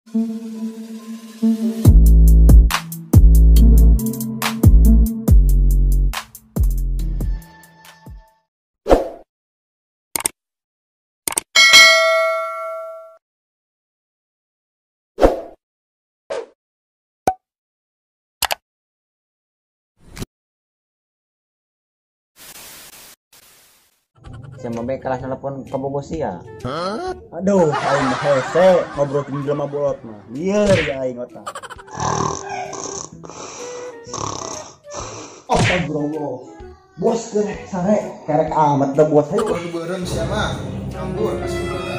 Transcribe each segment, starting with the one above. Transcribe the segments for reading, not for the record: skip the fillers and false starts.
Sama bae kalah telepon ke Bogo sia. Aduh, aing mah hese ngobrol jeung jelema bolot mah. Lieur ya aing otak. Astagfirullah. Bos kerek sare, kerek amat dah bos hayu. Beureum sia mah. Nganggur kasih aing.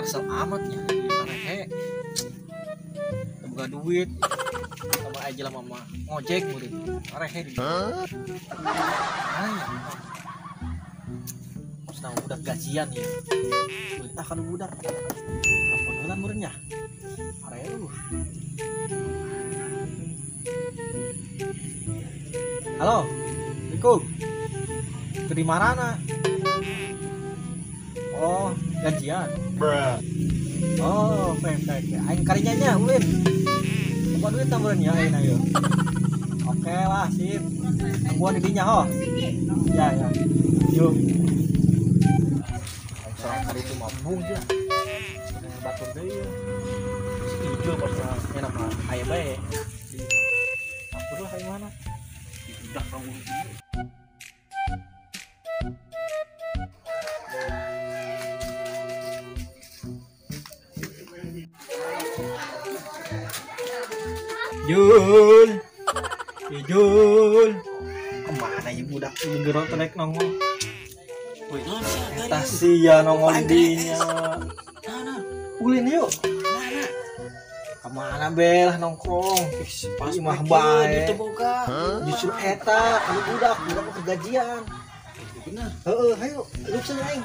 Kesel amat ya, rehe. Buka duit, sama aja lah mama ngojek murid, rehe di. Ah, terus nama budak gajian ya, perintah kan budak, telepon heula muridnya, rehe lu. Halo, Assalamualaikum. Ke marana? Oh, gajian. Bruh. Oh, oke. Aing karinya nya ulin. Apa duit tambahan ya aing ayo. Oke lah, sip. Tungguan di dinya ho. Ya, ya. Yuk. Aing sorang kari itu mabung ya. Batur deui ya. Si ijo pas enak mah aya bae. Di atur lah aing mana. Udah kamu. Jul, Jul, kemana ya budak gerak trek nongol? Wih, sia nongol dinya. Ulin yuk. Kemana bel nongkrong? Pas mah bae. Justru eta, anu budak, budak mau kegajian. Bener. Heeh, ayo, lu sana aing.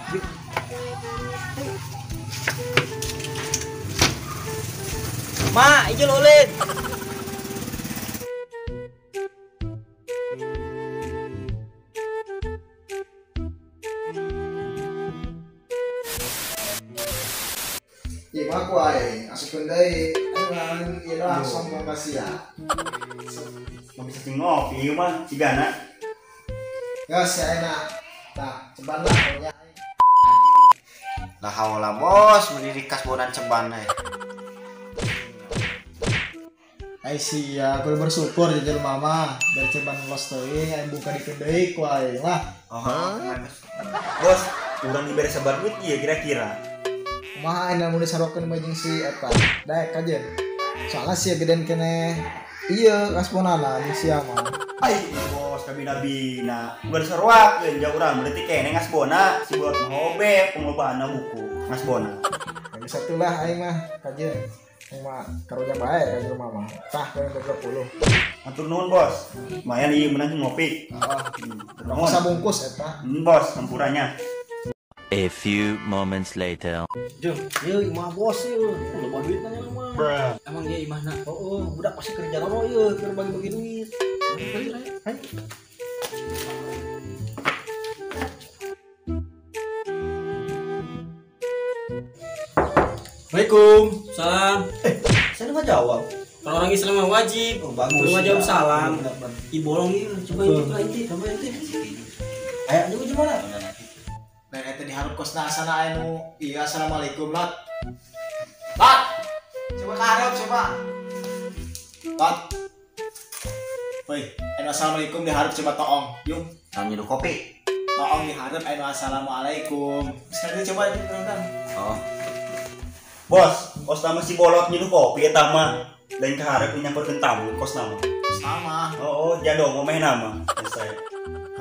Ma, ijul ulin. Iya mah aku aing asupkeun deui aing ieu langsung mah sia. Mah bisa sing ngopi ieu mah cigana. Geus ya enak. Tah, ceban lah pokoknya. Lah haula bos, meni kasbonan ceban eh. Ai sia, kudu bersyukur jajal mama dari ceban los teuing aing buka dikeun deui ku aing lah. Oh, bos, urang dibere sabar duit ieu kira-kira. Kumaha aing mun disarokeun bae jeung si eta daek kajeun. Soalna sia gedean keneh ieu kasponana jeung sia mah. Ai bos kabina-bina. Ulah disaroakeun ja urang berarti keneh ngasbona si bolot mah hobe pengobahanna buku ngasbona. Ya bisa tuh lah aing mah kajeun. Aing mah karunya bae ka jelema mah. Tah kana 20. Atur nuhun bos. Lumayan ieu meunang ngopi. Heeh. Nuhun. Sabungkus eta. Bos, hampurannya. A few moments later. Jeng, ieu imah bos ieu. Loba duit nanya mah. Emang ieu imahna? Oh, budak pasti kerja rono ieu, keur bagi-bagi duit. Ayo, ayo. Assalamualaikum. Salam. Saya nggak jawab. Kalau orang Islam mah wajib. Oh, bagus. Kalau jawab salam. Ih bolong ieu, coba intip lah intip, coba intip. Ayo juga gimana? Dan eta diharap kosna asana aya nu iya assalamualaikum lot. Lot. Coba kaharep coba. Lot. Woi, anu assalamualaikum diharap coba toong. Yung. Tanya nyeduh kopi. Toong diharap anu assalamualaikum. Sekali coba ini penonton. Oh. Bos, kos nama si bolot nyeduh kopi eta mah. Lain kaharep nyamperkeun tamu kos nama. Sama. Oh, jadong ngomeh nama. Selesai.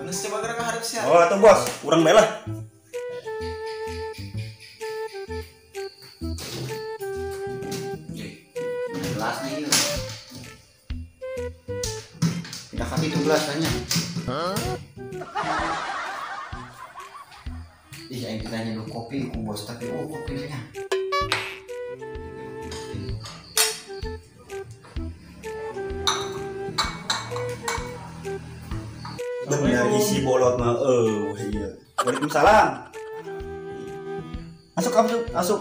Geus coba geura kaharep sia. Oh, atuh bos, urang bae lah. Gelas nih. Pindah kaki itu gelas tanya. Ih, aing kita nyeduh kopi ku bos tapi oh kopinya. Bener isi bolot mah iya. Waalaikumsalam. Masuk masuk masuk.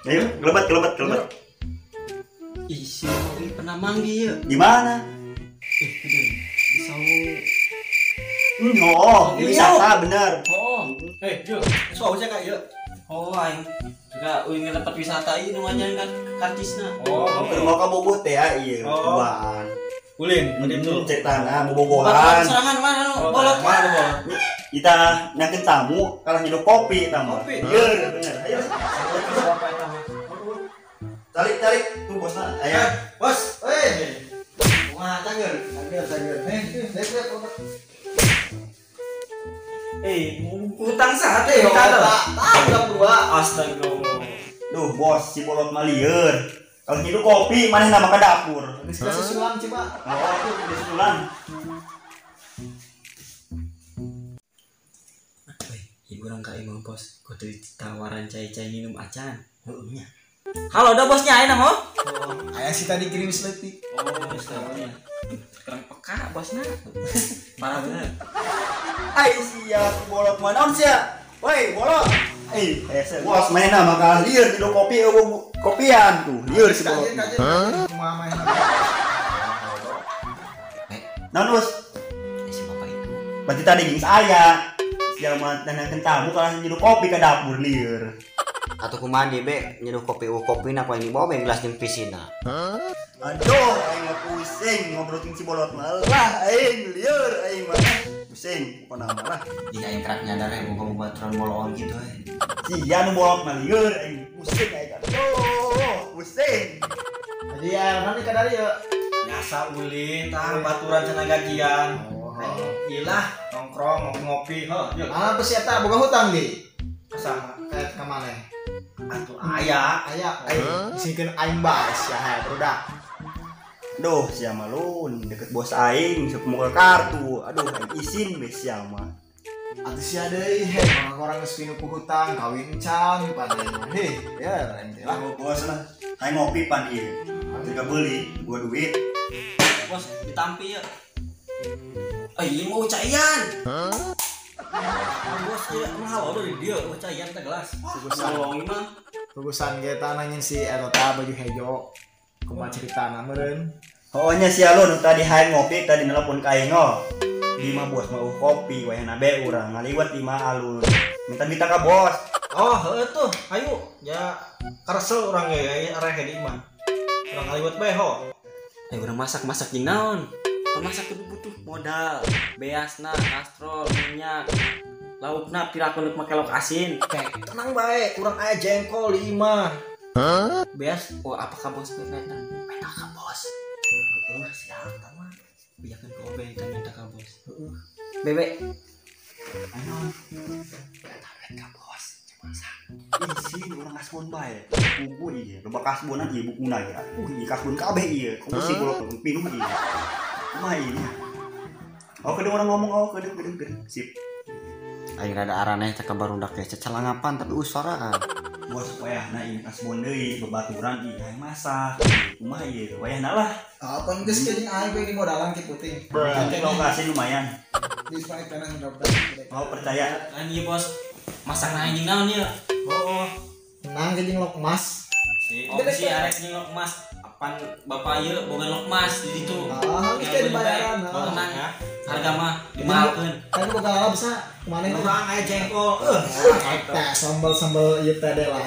Ayo, gelebat gelebat gelebat. Isi kopi pernah manggi ya. Di mana? Di saung. Oh, di wisata bener. Oh. Yo, so aja kak yo. Oh, aing juga uing tempat wisata ieu nu ngajaran kan karcisna. Oh, keur mau ka Bogor teh ya ieu. Tuan. Ulin, ulin ceritana bobogohan. Serangan mana nu bolot mana bolot. Kita nyangkeun tamu kalah nyeduh kopi tamu. Iya, bener. Ayo. Tarik tarik tuh bosna. Ayo. Bos, euy. Kumaha cangeur? Cangeur cangeur. Nih, nih. Utang saha teh? Tah, dua. Astagfirullah. Duh, bos si bolot mah lieur. Kalau nyeduh kopi maneh nama ke dapur. Geus susulan coba. Oh, tuh geus susulan. Ibu orang ka imah bos, kudu ditawaran cai-cai minum acan. Heueuh nya. Halo, dah bosnya ayeuna mah? Oh, aya si tadi kirim seleutik. Oh, sekarang. Kurang peka bosna. Parah bener. Ai sia bolot mah naon sia? Woi, bolot. Bos manehna mah lieur nyeduh kopi eueuh kopian tuh, lieur si bolot. Kumaha manehna? Naon bos? Si bapak itu. Berarti tadi geus aya. Sia mah nanyakeun tamu kalah nyeduh kopi ka dapur lieur. Atuh kumaha di be nyeduh kopi eueuh kopina ku aing dibawa be gelas jeung pisina. Aduh, aing mah pusing ngobrol jeung si bolot mah. Lah aing lieur aing mah. Pusing pokona mah lah. Ih aing kerak nyadar aing boga babaturan moloon kitu we. Sia nu bolot mah lieur aing pusing aing. Aduh, pusing. Jadi ya mana ka dari yeuh? Biasa ulin tah baturan cenah gajian. Oh. Ilah nongkrong ngopi-ngopi heuh. Ah, besi eta boga hutang di. Kasama kayak ka maneh? Atuh aya, aya aing isikeun aing bae sia hae barudak. Duh, sia mah lun deket bos aing sok muka kartu. Aduh, aing isin be sia mah. Atuh sia deui he, orang geus pinuh ku hutang kawin can pan aing. Heh, ya aing teh lah. Bos lah. Aing ngopi pan ieu. Jika beli gua duit. Bos ditampi ya. Ieu mau caian. Hah? Bos ieu mah halo di dieu eueuh caian teh gelas. Sugusan mah. Sugusan ge tah nangin si eta tah baju hejo. Kumaha ceritana meureun? Oh nya sia lu nu tadi hayang ngopi tadi nelpon ka aing oh. Di mah bos mau kopi wayahna be urang ngaliwat di mah alun. Minta-minta ka bos. Oh, heueuh tuh. Hayu ya karesel urang ge areh di imah. Urang ngaliwat bae ho. Ayo urang masak-masak jeung naon? Masak kudu butuh modal, beasna, kastrol, minyak, laukna piraku nu make lauk asin. Tenang bae, urang aya jengkol di imah. Hah? Beas, oh apakah bos minta? Minta ka bos. Heeh, siap tah mah. Biarkan ke obe kita minta ka bos. Heeh. Bebe. Ayo. Minta ka bos, masak. Isin urang kasbon bae. Kubu ieu, loba kasbonan ieu bukuna ieu. Ieu kasbon kabeh ieu. Kubu si bolot pinuh ieu. Kumaha ieu? Oh, kedeng orang ngomong, oh, kedeng kedeng kedeng. Sip. Aing rada araneh teh ka barudak teh cecelangapan tapi usaraan. Bos wayahna ieu kasbon deui babaturan ieu hayang masak. Kumaha ieu? Wayahna lah. Apa geus ke jeung aing we dimodalan ki puting. Nanti lokasi lumayan. Geus pae kana ndok. Oh, percaya. Kan ieu bos masak na anjing naon ieu? Oh. Tenang ke jeung lok emas. Si oh, si arek jeung lok emas. Apan bapak ieu boga lok emas di ditu. Ah, geus ke dibayaran. Tenang ya. Harga mah dimahalkeun. Kan boga lala bisa kemana itu? Urang aya jengkol. Eta sambal-sambal ieu teh lah.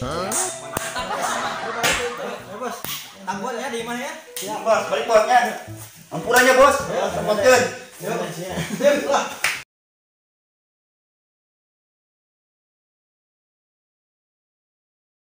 Mantap sama. Bos. Tangguhan ya di imah ya. Siap, bos. Balik bos ya. Ampurannya bos. Tempatkeun. Yo, lah.